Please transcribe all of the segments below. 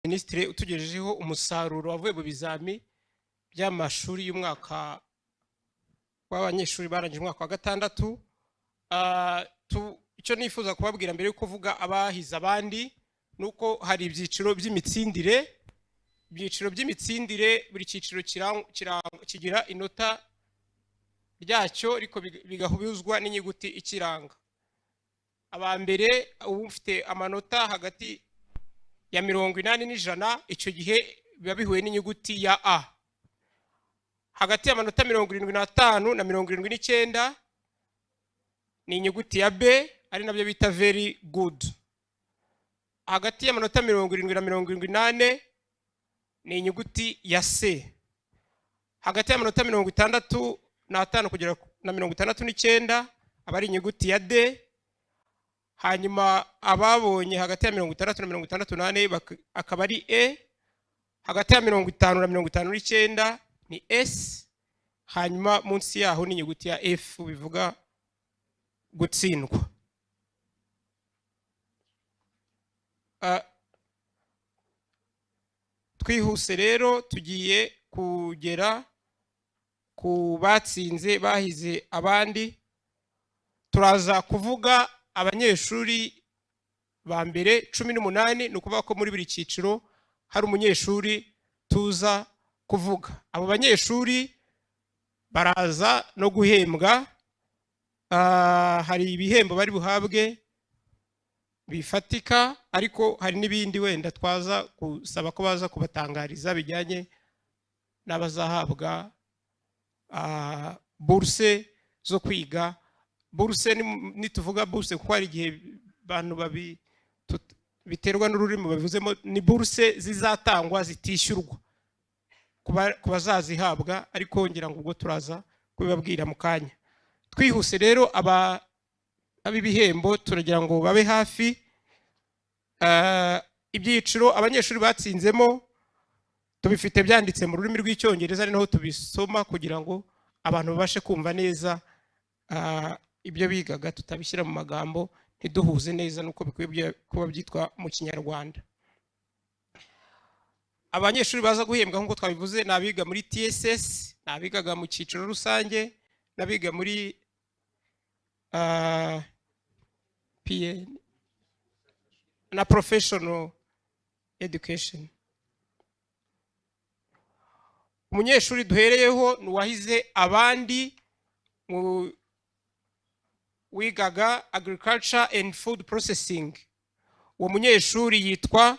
Minisitiri utugejejeho umusaruro wavuye mu bizami by'amashuri y'umwaka w'abanyeshuri barangije umwaka wa gatandatu. Icyo nifuza kubabwira mbere yo kuvuga abahize abandi nuko hari ibyiciro by'imitsindire. Ibyiciro by'imitsindire, buri cyiciro kigira inota ryacyo, ariko bigahuzwa n'inyuguti ikiranga. Aba mbere, ufite amanota hagati ya 80 n'ijana, icyo gihe biba bihuye n'inyuguti ya A. Hagati y'amanota 75 na 79 ni inyuguti ya B, ari nabyo bita very good. Hagati y'amanota 70 na 74 ni inyuguti ya C. Hagati y'amanota 65 kugera na 69 aba ari inyuguti ya D. Hanyuma ababonye hagati ya 60 na 64 akaba ari E. Hagati ya 50 na 59 ni S. Hanyuma munsi yaho ni inyuguti ya F, bivuga gutsindwa. Twihuse rero, tugiye kugera ku batsinze bahize abandi. Turaza kuvuga abanyeshuri ba mbere 18, ni ukuvuga ko muri buri cyiciro hari umunyeshuri tuza kuvuga. Abo banyeshuri baraza no guhembwa. Hari ibihembo bari buhabwe bifatika, ariko hari n'ibindi wenda twaza gusaba ko baza kubatangariza bijyanye n'abazahabwa buruse zo kwiga. Buruse, nituvuga buruse kuko hari igihe abantu babi biterwa n'ururimi babivuzemo, ni buruse zizatangwa zitishyurwa ku bazazihabwa, ariko ngira ngo ubwo turaza kubibabwira mu kanya. Twihuse rero, aba ab'ibihembo turagira ngo babe hafi. Ibyiciro abanyeshuri batsinzemo tubifite byanditse mu rurimi rw'Icyongereza, ari naho tubisoma kugira ngo abantu babashe kumva neza ibyo bigaga, tutabishyira mu magambo ntiduhuze neza nuko bikwiye kuba byitwa mu Kinyarwanda. Abanyeshuri baza guhembwa nk'uko twabivuze ni abiga muri TSS, ni abigaga mu cyiciro rusange, n'abiga muri PN na professional education. Umunyeshuri duhereyeho ni uwahize abandi mu wigaga agriculture and food processing. Uwo munyeshuri yitwa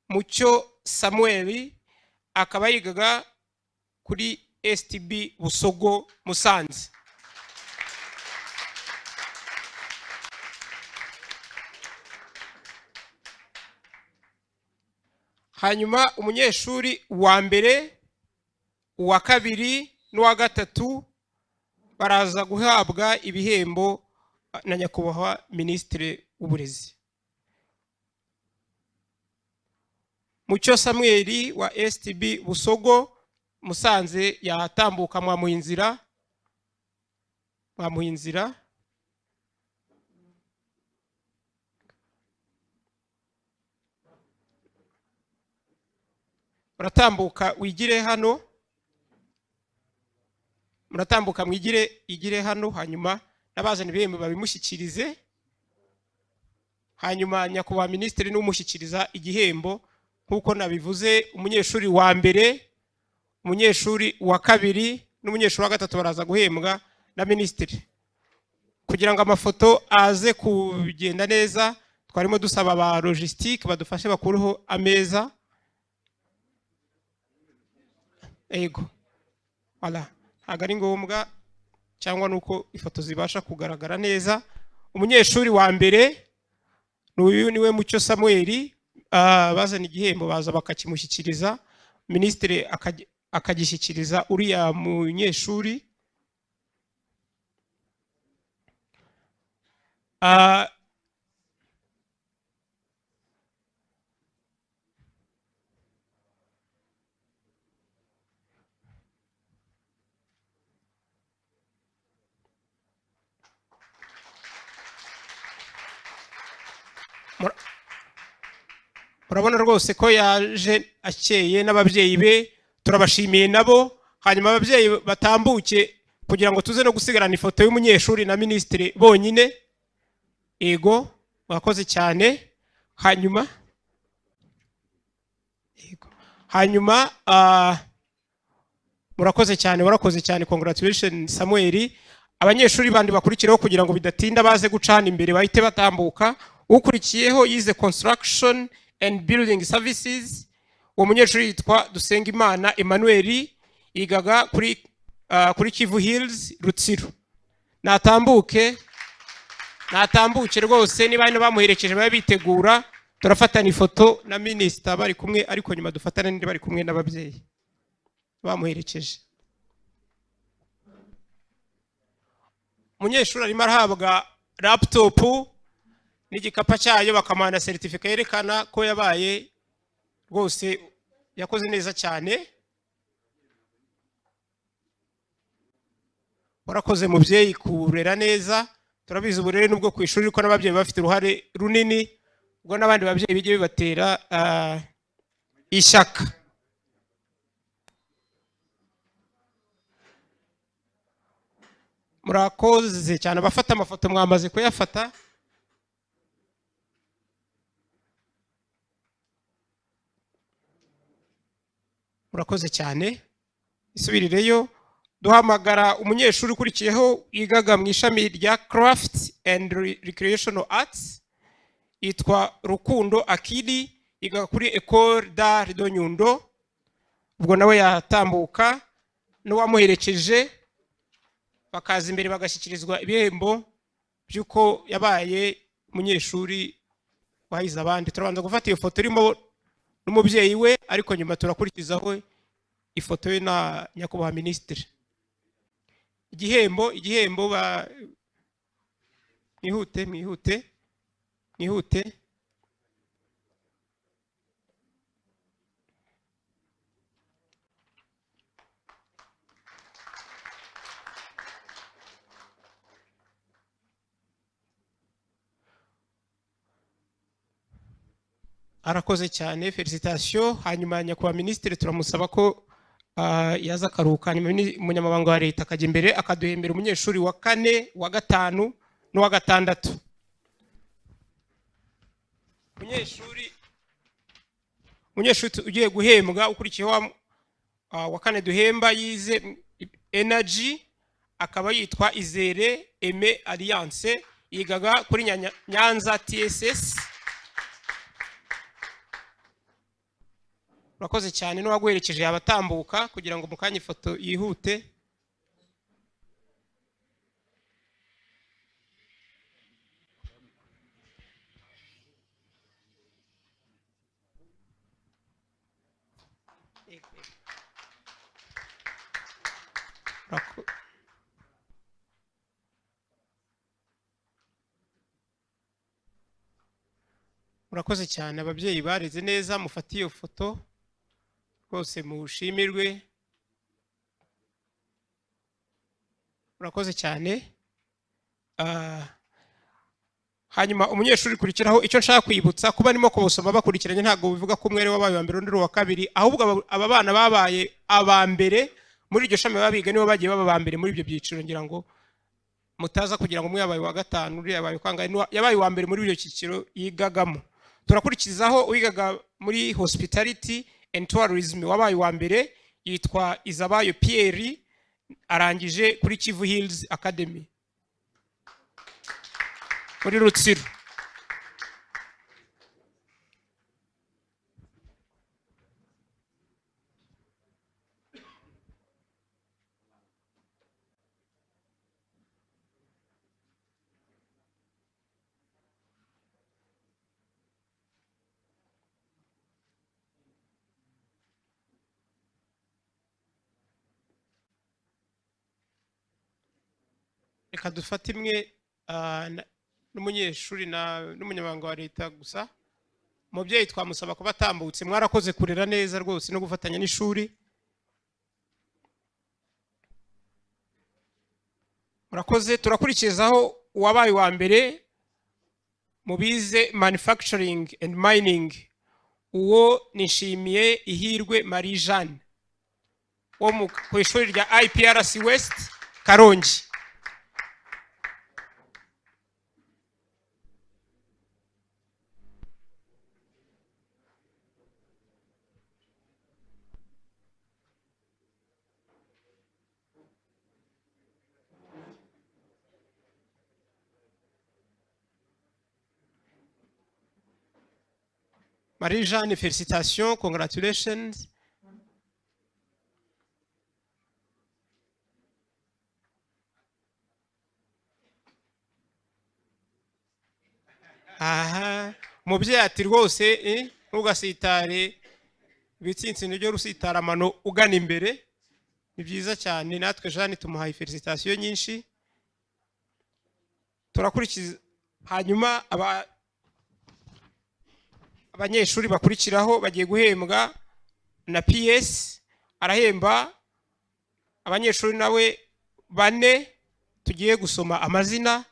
Mucyo Samuel, akaba yigaga kuri STB Busogo, Musanze. Hanyuma umunyeshuri wa mbere, uwa kabiri n'uwa gatatu baraza guhabwa ibihembo na Nyakubahwa Minisitiri w'Uburezi. Mucyo Samuel wa STB Busogo, Musanze, yatambuka, mwamuha inzira, mwamuha inzira. Muratambuka wigire hano, muratambuka mwigire igire hano, hanyuma n'abazana ibihembo babimushyikirize. Hanyuma Nyakubahwa Minisitiri n'umushyikiriza igihembo. Nk'uko nabivuze, umunyeshuri wa mbere, umunyeshuri wa kabiri n'umunyeshuri wa gatatu baraza guhembwa na minisitiri. Kugira ngo amafoto aze kugenda neza, twarimo dusaba ba logistique badufashe bakureho ameza. Ego, voilà, ntabwo ari ngombwa, cyangwa nuko ifoto zibasha kugaragara neza. Umunyeshuri wa mbere n'uyu niwe Mucyo Samuel. Bazana igihembo baza bakakimushyikiriza, minisitiri akagishyikiriza uriya munyeshuri. Urabona rwose ko yaje akeye n'ababyeyi be, turabashimiye nabo. Hanyuma ababyeyi batambuke kugira ngo tuze no gusigarana ifoto y'umunyeshuri na minisitiri bonyine. Ego, mwakoze cyane. Hanyuma yego, hanyuma murakoze cyane, warakoze cyane, congratulations Samuel. Abanyeshuri bandi bakurikiraho kugira ngo bidatinda baze guca hano imbere bahite batambuka. Ukurikiyeho yize construction and building services. Uwo munyeshuri yitwa Dusengimana Emmanuel, yigaga kuri Kivu Hills Rutsiro. Natambuke, natambuke rwose, niba hano bamuherekeje babe bitegura, turafatana ifoto na minisita bari kumwe, ariko nyuma dufatane n'indi bari kumwe n'ababyeyi bamuherekeje. Umunyeshuri arimo arahabwa laptop n'igikapa cyayo, bakamuha na certificate yerekana ko yabaye rwose yakoze neza cyane. Warakoze mubyeyi kurera neza, turabizi uburere nubwo ku ishuri ariko n'ababyeyi bafite uruhare runini, ubwo n'abandi babyeyi bijye bibatera ishyaka. Murakoze cyane, abafata amafoto mwamaze kuyafata. Murakoze cyane. Isubirireyo, duhamagara umunyeshuri ukurikiyeho yigaga mu ishami rya Craft and Recreational Arts, yitwa Rukundo Akili, yigaga kuri Ecole d'Art de Nyundo. Ubwo nawe yatambuka n'uwamuherekeje bakaza imbere bagashyikirizwa ibihembo by'uko yabaye umunyeshuri wahize abandi. Turabanza gufata iyo foto irimo n'umubyeyi we, ariko nyuma turakurikizaho ifoto ye na nyakubahwa minisitiri. Igihembo, igihembo ba mwihute, mwihute, mwihute. Arakoze cyane, felicitation. Hanyuma nyakubahwa minisitiri turamusaba ko yaza akaruhuka, hanyuma umunyamabanga wa leta akajya imbere akaduhembera umunyeshuri wa kane, wa gatanu n'uwa gatandatu. Umunyeshuri ugiye guhembwa ukurikiyeho wa kane duhemba yize energy, akaba yitwa Izere Aime Alliance, yigaga kuri Nyanza TSS. Urakoze cyane, n'uwaguherekeje yabatambuka kugira ngo mukanye ifoto yihute. Murakoze cyane, ababyeyi bareze neza, mufate iyo foto rwose mushimirwe. Murakoze cyane. Hanyuma umunyeshuri kurikiraho, icyo nshaka kwibutsa kuba arimo kubusoma bakurikiranye ntabwo bivuga ko umwe ari wabaye wa mbere undi ari uwa kabiri, ahubwo aba bana babaye aba mbere muri iryo shami babiga nibo bagiye baba aba mbere muri ibyo byiciro, ngira ngo mutaza kugira ngo umwe yabaye uwa gatanu undi yabaye uwa kangahe, yabaye uwa mbere muri ibyo cyiciro yigagamo. Turakurikizaho uwigaga muri hospitality and tourism wabaye uwa mbere yitwa Izabayo Pierre, arangije kuri Kivu Hills Academy muri Rutsiro. Reka dufate imwe n'umunyeshuri n'umunyamabanga wa leta gusa. Umubyeyi twamusaba kuba atambutse. Mwarakoze kurera neza rwose no gufatanya n'ishuri. Murakoze. Turakurikizaho uwabaye wa mbere mu bize manufacturing and mining. Uwo nishimiye Ihirwe Marie Jeanne wo ku ishuri rya IPRC West Karongi. Marie-Jeanne, félicitations, congratulations. Aha, umubyeyi ati rwose ntugasitare ibitsinsino ryo rusitara amano ugana imbere, ni byiza cyane. Natwe Jeanne tumuhaye félicitations nyinshi. Turakurikiza hanyuma abanyeshuri bakurikiraho bagiye guhembwa na PS. Arahemba abanyeshuri nawe bane tugiye gusoma amazina.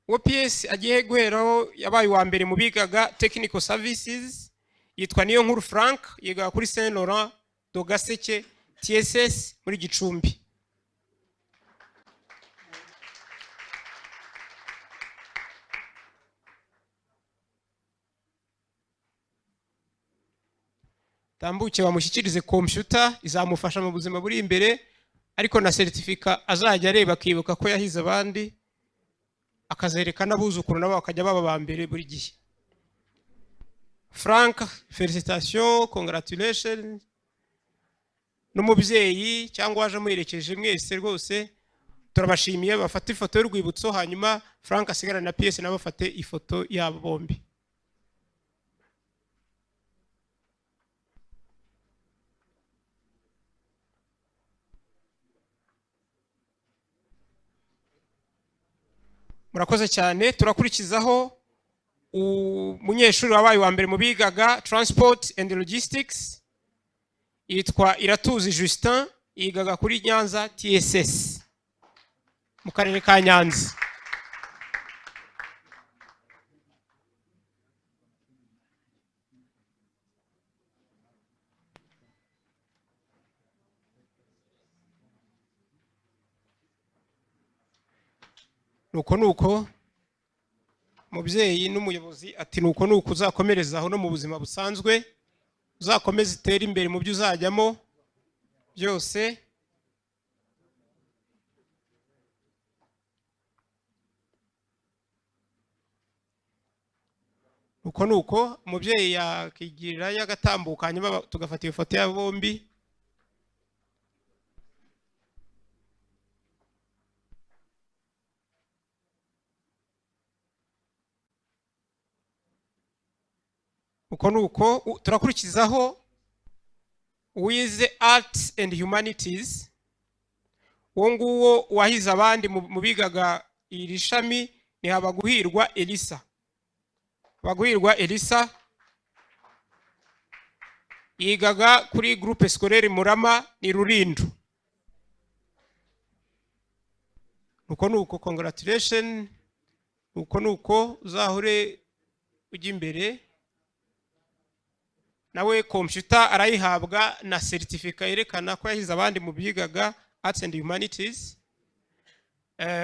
Uwo PS agiye guheraho yabaye uwa mbere mu bigaga Technical Services, yitwa Niyonkuru Frank, yiga kuri Saint Laurent de Gaseke TSS muri Gicumbi. Tambuke bamushyikirize computer izamufasha mu buzima buri imbere, ariko na certificate azajya areba akibuka ko yahize abandi, akazereka n'abuzukuru nabo bakajya baba ba mbere buri gihe. Frank, félicitations, congratulations. N'umubyeyi cyangwa waje amuherekeje mwese rwose turabashimiye. Bafate ifoto y'urwibutso, hanyuma Frank asigara na PS nabo bafate ifoto yabo bombi. Murakoze cyane. Turakurikizaho umunyeshuri wabaye wa mbere mu bigaga Transport and Logistics, yitwa Iratuzi Justin, yigaga kuri Nyanza TSS mu karere ka Nyanza. Nuko nuko mubyeyi n'umuyobozi ati nuko nuko uzakomereza aho no mu buzima busanzwe, uzakomeza itere imbere mu byo uzajyamo byose. Nuko nuko umubyeyi yakigirira yagatambuka, hanyuma tugafata ifoto ya bombi. Uko nuko turakurikizaho uwize Arts and Humanities, uwo nguwo wahize abandi mu bigaga iri shami ni Habaguhirwa Elisa. Habaguhirwa Elisa yigaga kuri Groupe Scolaire Murama ni Rulindo. Uko nuko congratulations, uko nuko uzahure ujya imbere. Nawe computer arayihabwa na certificate yerekana ko yahize abandi mu bigaga Arts and Humanities.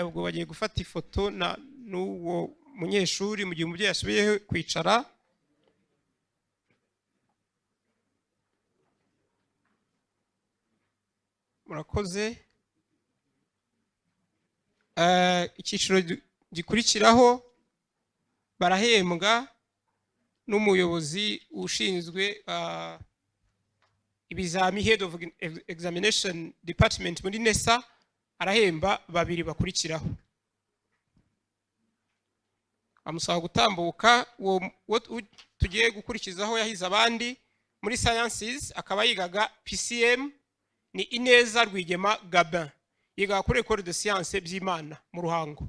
Ubwo bagiye gufata ifoto na n'uwo munyeshuri mu gihe umubyeyi asubiye kwicara. Murakoze. Icyiciro gikurikiraho barahembwa n'umuyobozi ushinzwe ibizami, head of examination department muri NESA, arahemba babiri bakurikiraho. Amusaba gutambuka. Uwo tugiye gukurikizaho yahize abandi muri sciences, akaba yigaga PCM, ni Ineza Rwigema Gabin, yigaga kuri Ecole de Sciences Byimana mu Ruhango.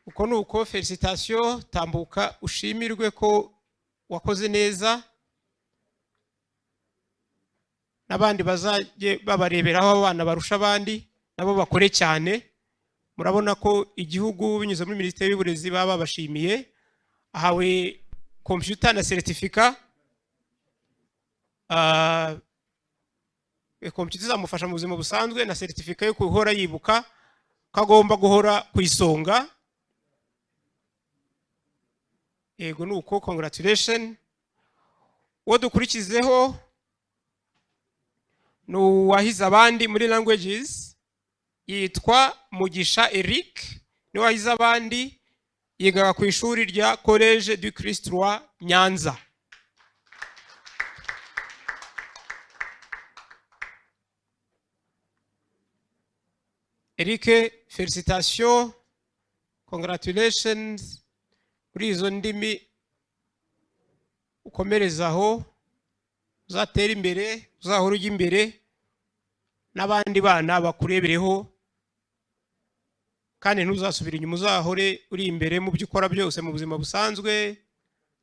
Uko nuko félicitations, tambuka ushimirwe ko wakoze neza, n'abandi bazajye babareberaho abana barusha abandi nabo bakore cyane. Murabona ko igihugu binyuze muri Minisiteri y'Uburezi baba babashimiye. Ahawe computer na certificat. Computer izamufasha mu buzima busanzwe na certificat yo guhora yibuka ko agomba guhora ku isonga. Yego, nuko congratulation. Uwo dukurikizeho ni uwahize abandi muri languages, yitwa Mugisha Eric, niwe wahize abandi, yigaga ku ishuri rya Collège du Christ Roi Nyanza. Eric, félicitations, congratulations kuri izo ndimi, ukomerezaho, uzatera imbere, uzahora ujya imbere n'abandi bana bakurebereho, kandi ntuzasubire inyuma, uzahore uri imbere mu byo ukora byose mu buzima busanzwe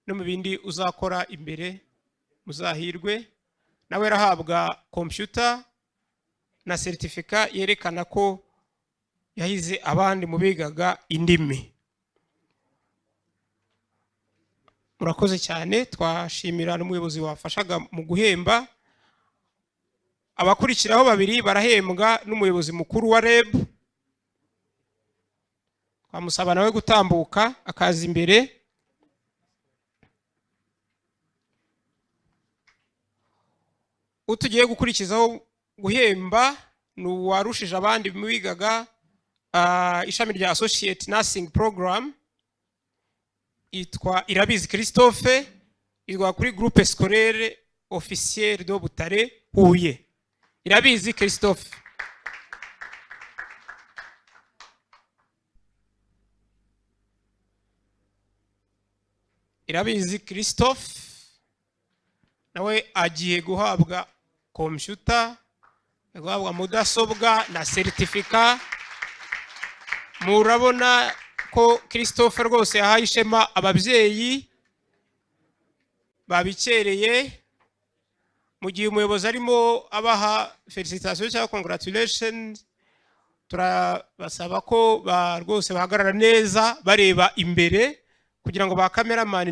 no mu bindi uzakora imbere. Muzahirwe. Nawe arahabwa computer na certificat yerekana ko yahize abandi mu bigaga indimi. Murakoze cyane, twashimira n'umuyobozi wafashaga mu guhemba. Abakurikiraho babiri barahembwa n'umuyobozi mukuru wa REB, twamusaba nawe gutambuka akaza imbere. Utugiye gukurikizaho guhemba ni uwarushije abandi mu bigaga ishami rya Associate Nursing Program, yitwa Irabizi Christophe, yitwa kuri Groupe Scolaire Officiel de Butare Huye. Irabizi Christophe. Irabizi Christophe nawe agiye guhabwa computer, guhabwa mudasobwa na certificat. Murabona ko Christophe rwose yahaye ishema ababyeyi babikereye. Mu gihe umuyobozi arimo abaha felicitation cyangwa congratulations, turabasaba ko rwose bahagarara neza bareba imbere kugira ngo ba cameraman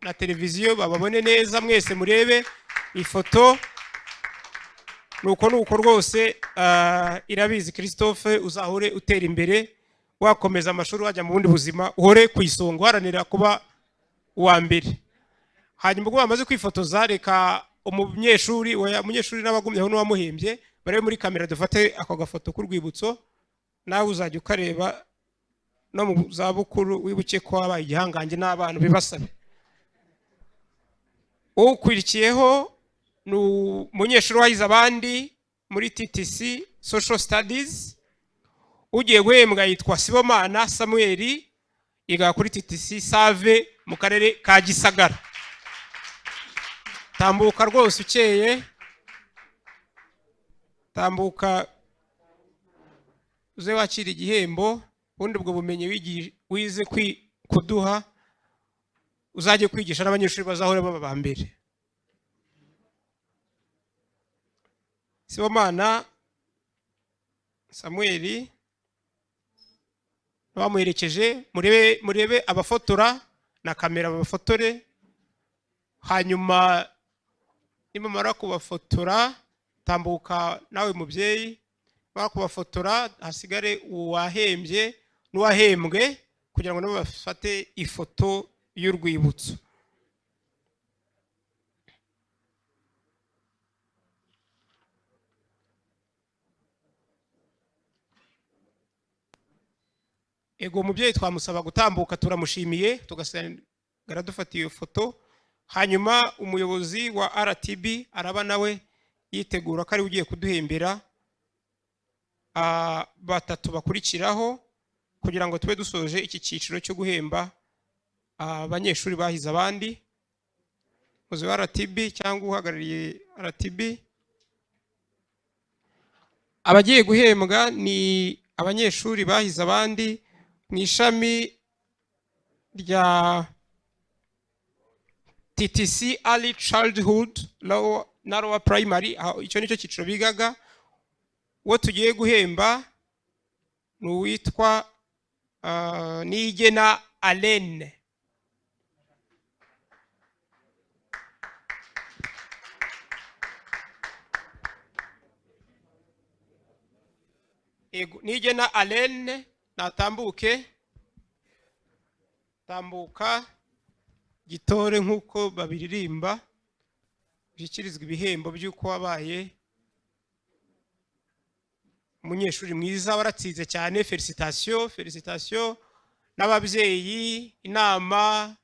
na televiziyo bababone neza, mwese murebe ifoto. Nuko rwose Irabizi Christophe, uzahore utera imbere, wakomeza amashuri, wajya mu bundi buzima, uhore ku isonga, uharanira kuba uwa mbere. Hanyuma ubwo bamaze kwifotoza, reka umunyeshuri n'abagumyeho n'uwamuhembye barebe muri kamera, dufate ako gafoto k'urwibutso, nawe uzajya ukareba no mu zabukuru wibuke ko wabaye igihangange n'abana bibasabe. Ukurikiyeho ni umunyeshuri wahize abandi muri TTC Social Studies, ugiye guhembwa yitwa Sibomana Samuel, yiga kuri TTC Save mu karere ka Gisagara. Tambuka rwose ukeye, tambuka uze wakira igihembo, ubundi ubwo bumenyi wize kuduha uzajye kwigisha n'abanyeshuri bazahora baba ba mbere. Sibomana Samuel bamuherekeje, murebe abafotora na kamera babafotore, hanyuma nimamara kubafotora tambuka nawe mubyeyi, bamara kubafotora hasigare uwahembye n'uwahembwe kugira ngo nabo bafate ifoto y'urwibutso. Ego mubyeyi twamusaba gutambuka, turamushimiye, tugasigara dufata iyo foto. Hanyuma umuyobozi wa RTB araba nawe yitegura ko ari ugiye kuduhembera batatu bakurikiraho kugira ngo tube dusoje iki cyiciro cyo guhemba abanyeshuri bahize abandi. Umuyobozi wa RTB cyangwa uhagarariye RTB, abagiye guhembwa ni abanyeshuri bahize abandi mu ishami rya TTC Early Childhood na Lower Primary, icyo nicyo cyiciro bigaga. Uwo tugiye guhemba Ni uwitwa Niyigena Alene. Niyigena Alene natambuke, tambuka gitore nk'uko babiririmba, ushyikirizwa ibihembo by'uko wabaye umunyeshuri mwiza, waratsinze cyane. Félicitations, félicitations n'ababyeyi, inama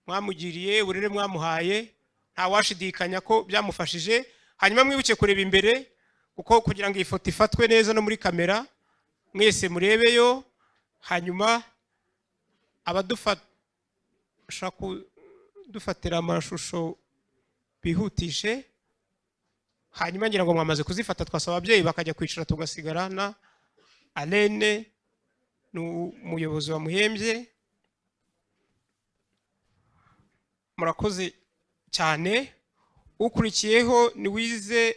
mwamugiriye, uburere mwamuhaye, ntawashidikanya ko byamufashije. Hanyuma mwibuke kureba imbere, kuko kugira ngo iyi foto ifatwe neza no muri kamera mwese murebeyo. Hanyuma abadufasha kudufatira amashusho bihutishe. Hanyuma ngira ngo mwamaze kuzifata, twasaba ababyeyi bakajya kwicara tugasigarana Alene n'umuyobozi wamuhembye. Murakoze cyane. Ukurikiyeho ni wize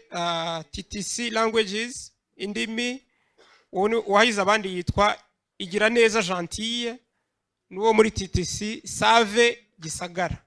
TTC languages, indimi. Uwahize abandi yitwa Igiraneza Gentille, n'uwo muri TTC Save Gisagara.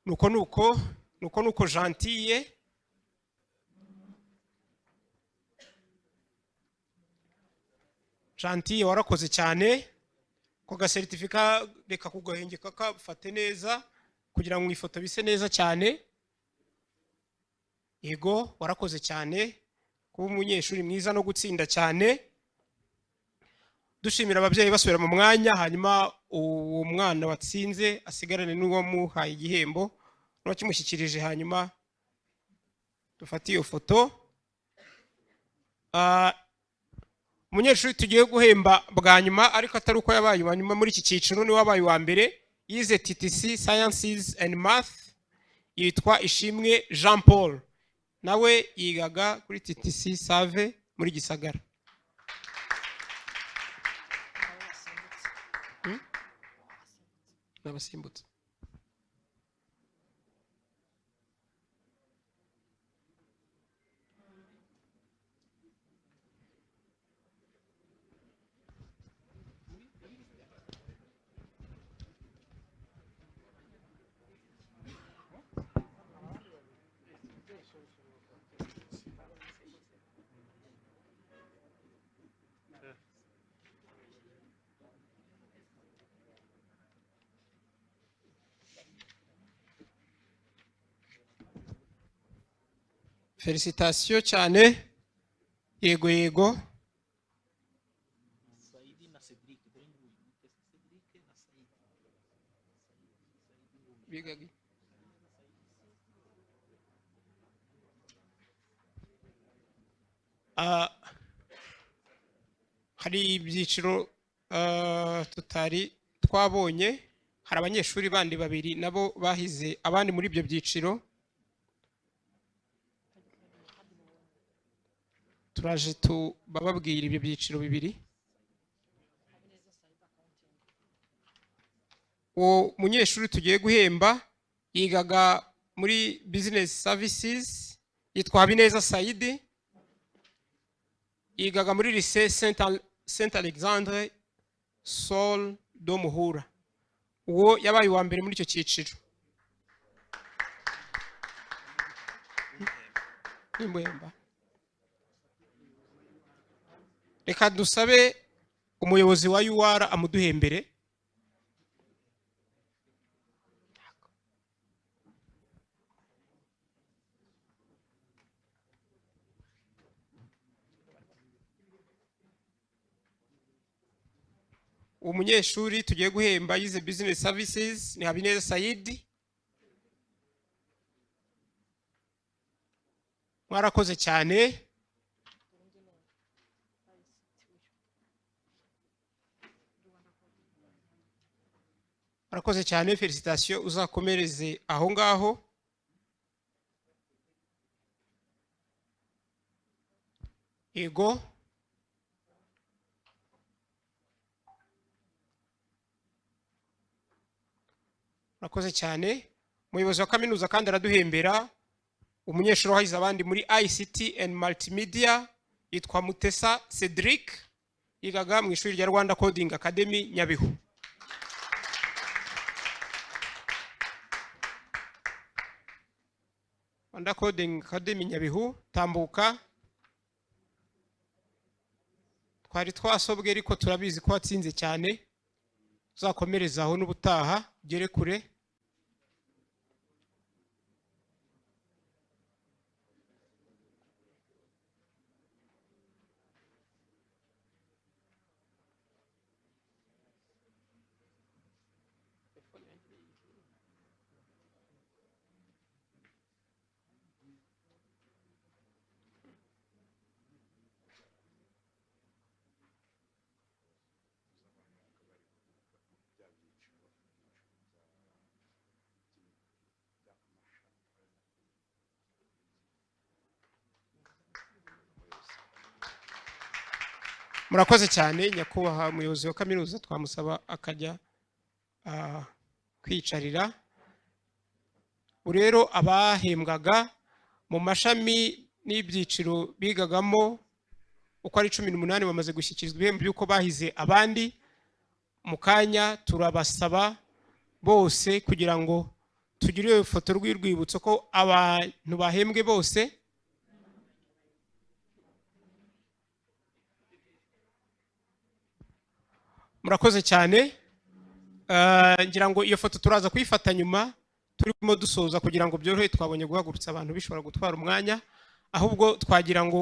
Nuko nuko nuko nuko Gentille. Gentille warakoze cyane, ko ga certificat reka kugahengeka kafate neza kugira ngo ifoto bise neza cyane. Yego, warakoze cyane kuba umunyeshuri mwiza no gutsinda cyane. Dushimira ababyeyi basubira mu mwanya, hanyuma uwo mwana watsinze asigarane n'uwo muhaye igihembo n'uwakimushyikirije, hanyuma dufate iyo foto. Umunyeshuri tugiye guhemba bwa nyuma, ariko atari uko yabaye uwa nyuma muri iki cyiciro, niwe wabaye uwa mbere, yize TTC Sciences and Math, yitwa Ishimwe Jean Paul, nawe yigaga kuri TTC Save muri Gisagara. N'abasimbutse. Félicitations cyane. Yego yego. Hari ibyiciro tutari twabonye, hari abanyeshuri bandi babiri nabo bahize abandi muri ibyo byiciro. Turaje tubababwira ibyo byiciro bibiri. Uwo munyeshuri tugiye guhemba yigaga muri business services, yitwa Habineza Saidi, yigaga muri lycée Saint Alexandre Sol do Muhura. Uwo yabaye uwa mbere muri icyo cyiciro. Reka dusabe umuyobozi wa UR amuduhembere. Umunyeshuri tugiye guhemba yize business services ni Habineza Saidi. Mwarakoze cyane. Murakoze cyane, félicitations, uzakomereze aho ngaho. Yego, murakoze cyane. Umuyobozi wa kaminuza kandi araduhembera umunyeshuri wahize abandi muri ICT and Multimedia, yitwa Mutesa Cedric, yigaga mu ishuri rya Rwanda Coding Academy Nyabihu. Rwanda Coding Academy Nyabihu, tambuka. Twari twasobwe ariko turabizi ko watsinze cyane, uzakomereza aho n'ubutaha ugere kure. Murakoze cyane nyakubahwa umuyobozi wa kaminuza, twamusaba akajya kwicarira. Rero abahembwaga mu mashami n'ibyiciro bigagamo uko ari 18 bamaze gushyikirizwa ibihembo by'uko bahize abandi. Mu kanya turabasaba bose kugira ngo tugire iyo foto rw'urwibutso ko abantu bahembwe bose. Murakoze cyane. Ngira ngo iyo foto turaza kuyifata nyuma turimo dusoza kugira ngo byorohe, twabonye guhagurutsa abantu bishobora gutwara umwanya, ahubwo twagira ngo